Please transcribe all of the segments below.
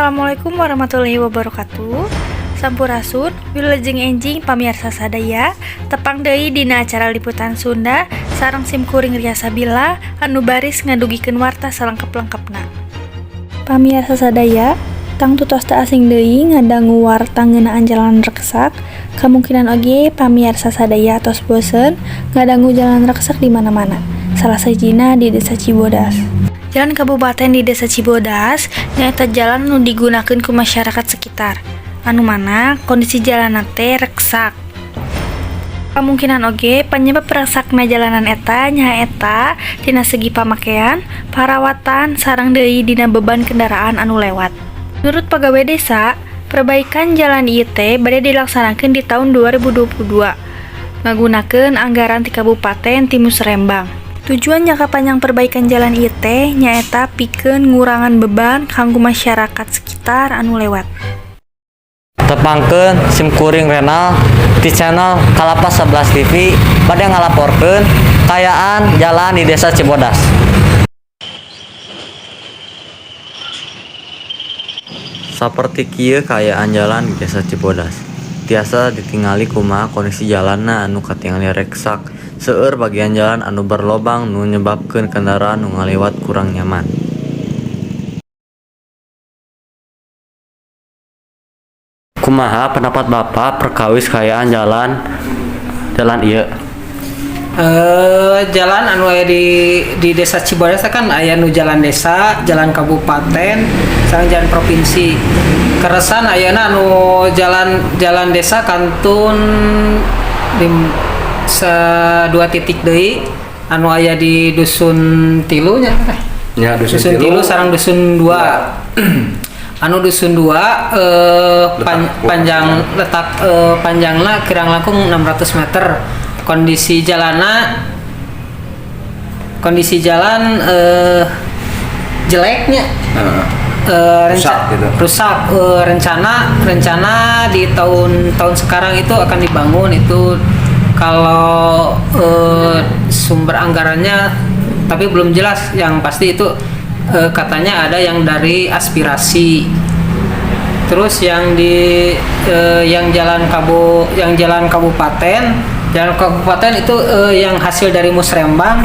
Assalamualaikum warahmatullahi wabarakatuh. Sampurasun, wilujeng enjing pamiarsa sadaya, tepang deui dina acara Liputan Sunda sareng sim kuring Ria Sabila anu baris ngadugikeun warta salengkep-lengkepna. Pamiarsa sadaya, tangtu tos teu asing deui ngadangu warta ngeunaan jalan reksak, kamungkinan oge pamiarsa sadaya tos bosen ngadangu jalan reksak di mana-mana. Salah sahijina di Desa Cibodas. Jalan kabupaten di Desa Cibodas nyaeta jalan nu digunakeun ku masyarakat sekitar. Anu mana kondisi jalanna teh reksak. Kamungkinan oge panyebab reksakna jalanan eta nyaeta tina segi pamakean, parawatan, sareng deui dina beban kendaraan anu lewat. Menurut pegawai desa, perbaikan jalan ieu teh bade dilaksanakeun di tahun 2022 ngagunakeun anggaran ti kabupaten ti Musrenbang. Tujuan jangka panjang perbaikan jalan ieu teh nyaeta pikeun ngurangan beban kanggo masyarakat sekitar anu lewat. Tepangkeun sim kuring Renal di channel Kalapa 11 TV bade ngalaporkeun kaayaan jalan di Desa Cibodas. Saperti kieu kaayaan jalan di Desa Cibodas. Tiasa ditingali kumaha kondisi jalanna anu katingali reksak. Seueur bagian jalan anu berlobang nu nyebabkeun kendaraan nu ngaliwat kurang nyaman. Kumaha pendapat Bapak perkawis kaayaan jalan jalan ieu? Jalan anu aya di Desa Cibodas kan aya nu jalan desa, jalan kabupaten, sareng jalan provinsi. Keresan ayeuna anu jalan jalan desa kantun di dua titik deui anu aya di dusun tilu nya teh. Ya, dusun Dusun tilu. tilu sareng dusun dua. Anu dusun 2 panjang letak panjangna kirang langkung 600 meter. Kondisi jalanna, kondisi jalan jeleknya. Rusak gitu. Rusak. Rencana rencana di tahun tahun sekarang itu akan dibangun itu kalau sumber anggarannya, tapi belum jelas. Yang pasti itu katanya ada yang dari aspirasi. Terus yang di yang jalan kabu yang jalan kabupaten, jalan kabupaten itu yang hasil dari Musrembang,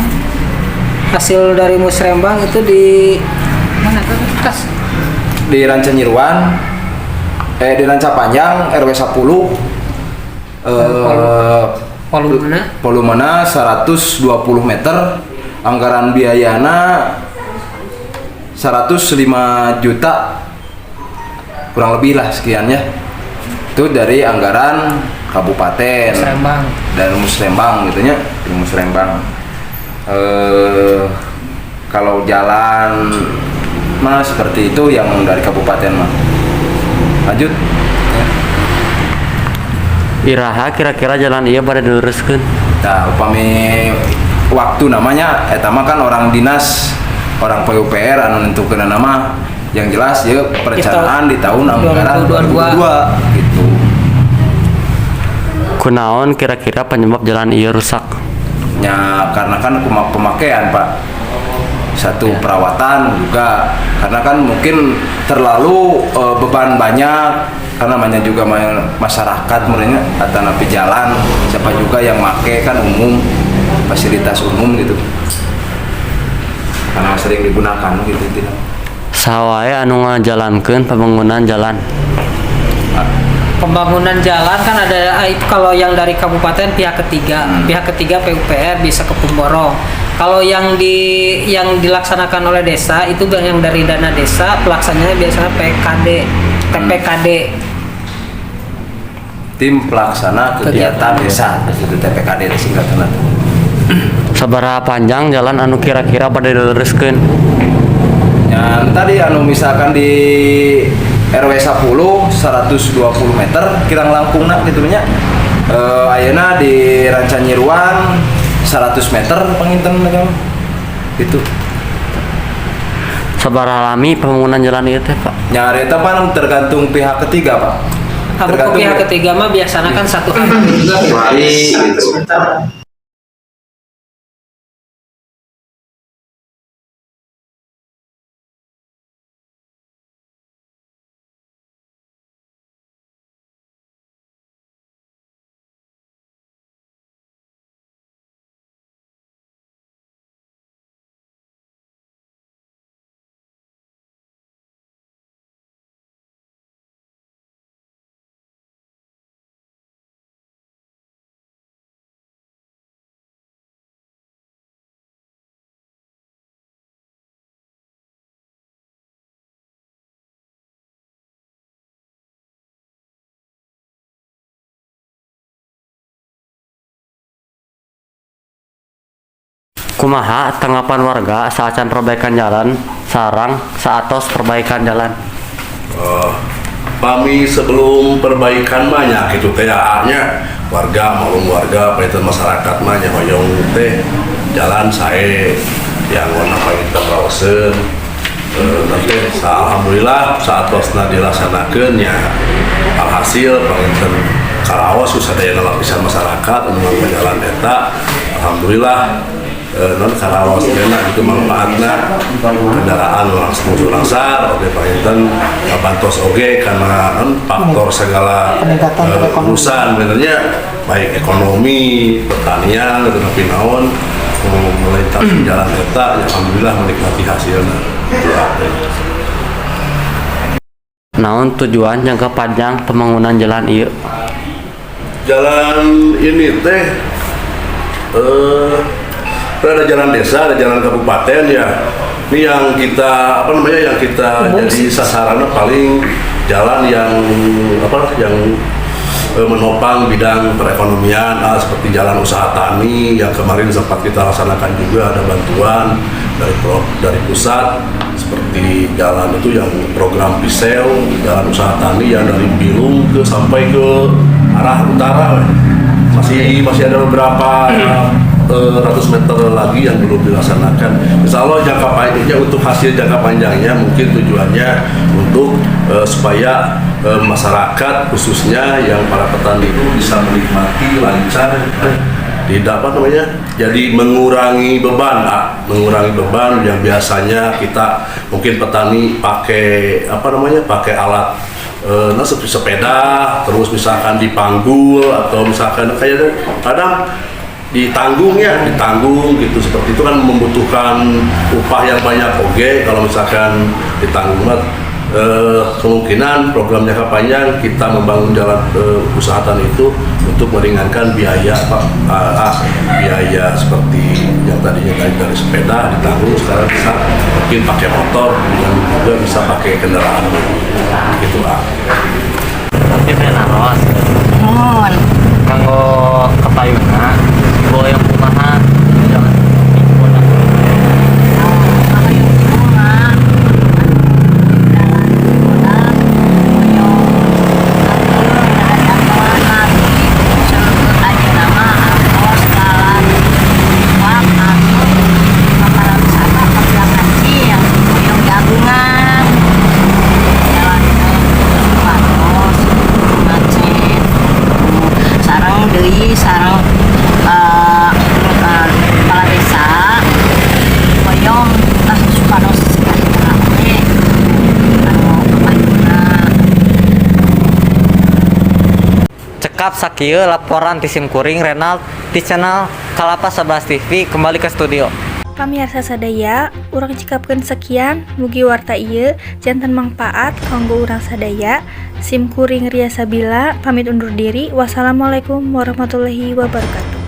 hasil dari Musrembang itu di mana tuh, Tas? Di Rancanyiruan, di Ranca Panjang RW 10, Volumena? Volumena 120 meter, anggaran biayana 105 juta kurang lebih lah sekian ya. Itu dari anggaran kabupaten. Musrembang. Dan Musrembang gitu nya, di Musrembang. Kalau jalan mah seperti itu yang dari kabupaten mah. Lanjut ya. Iraha kira-kira jalan ieu bade diluruskeun? Nah, upami waktu namanya eta mah kan orang dinas, orang PUPR anu nentukeun nama. Yang jelas ya perencanaan di tahun anggaran 2022. 2022 gitu. Kunaon kira-kira penyebab jalan ieu rusak? Ya karena kan pemakaian, Pak. Satu, perawatan juga karena kan mungkin terlalu beban banyak, karena namanya juga masyarakat mereka atau napi jalan siapa juga yang make, kan umum, fasilitas umum gitu, karena sering digunakan gitu intinya. Saha wae anu ngajalankeun pembangunan jalan? Pembangunan jalan kan ada itu kalau yang dari kabupaten pihak ketiga, pihak ketiga PUPR bisa ke pemborong. Kalau yang dilaksanakan oleh desa itu yang dari dana desa, pelaksananya biasanya PKD, TPKD. Tim pelaksana kegiatan desa itu, TPKD itu singkatan. Sabaraha panjang jalan anu kira-kira bade diluruskeun? Ya, tadi anu misalkan di RW 10 120 meter kirang langkungna gitu nya. Ayeuna di Rancanyiruan 100 meter panginten kan. Gitu. Sabaraha lami pembangunan jalan ieu teh, Pak? Nya eta pan tergantung pihak ketiga, Pak. Tergantung pihak ketiga mah biasanya kan satu hari juga. Hari gitu. Meter. Kumaha tanggapan warga saacan perbaikan jalan sareng saatos perbaikan jalan? Oh, pami sebelum perbaikan mah nya kitu teh nya, warga maklum, warga panginten masyarakat mah nya hoyong teh jalan sae yang warna panginten raoseun. Nanti alhamdulillah saatosna dilaksanakeun nya, alhasil panginten karaos sadayana lapisan masyarakat anu nganggo jalan eta, alhamdulillah non karaos enak gitu manfaatna, kendaraan langsung langsar. Oke, panginten bantos oge karena non faktor segala urusan benernya, baik ekonomi, pertanian atau tapi naon melintasi jalan eta ya, alhamdulillah menikmati hasilnya itu apa. Naon tujuan jangka panjang pembangunan jalan ieu? Jalan ini teh ada jalan desa, ada jalan kabupaten ya. Ini yang kita, apa namanya, yang kita jadi sasarannya paling jalan yang apa, yang menopang bidang perekonomian, seperti jalan usaha tani yang kemarin sempat kita laksanakan, juga ada bantuan dari pusat, seperti jalan itu yang program Piseo, jalan usaha tani yang dari Bilung ke sampai ke arah utara weh. Masih masih ada beberapa ratus meter lagi yang belum dilaksanakan. Insya Allah jangka panjangnya, untuk hasil jangka panjangnya mungkin tujuannya untuk supaya masyarakat khususnya yang para petani itu bisa menikmati lancar, tidak, apa namanya, jadi mengurangi beban, mengurangi beban yang biasanya kita mungkin petani pakai, apa namanya, pakai alat nah, seperti sepeda, terus misalkan dipanggul atau misalkan kayak kadang ditanggung ya, ditanggung gitu, seperti itu kan membutuhkan upah yang banyak. Oke, kalau misalkan ditanggung mah, kemungkinan program jangka panjang kita membangun jalan usaha tani itu untuk meringankan biaya, Pak, biaya seperti yang tadinya tadi dari sepeda ditanggung, sekarang bisa mungkin pakai motor dan juga bisa pakai kendaraan gitu, ah. Tapi naros. Mohon. Kanggo kapayuna hoyong kumaha jalan Cibodas? Kapayun ibu mah jalan Cibodas hoyong ada lagi seueur ayeuna mah atos jalan wak anu para wisata ke kecil hoyong gabungan jalan supados macet sareng deui sareng kepala desa hoyong tah supados sejahtera we anu kapayuna. Cekap sakieu laporan ti sim kuring Renald di channel Kalapa 11 TV, kembali ke studio. Pamiarsa sadaya, urang cekapkeun sekian, mugi warta ieu janten mangpaat kanggo urang sadaya. Sim kuring Ria Sabila pamit undur diri. Wassalamualaikum warahmatullahi wabarakatuh.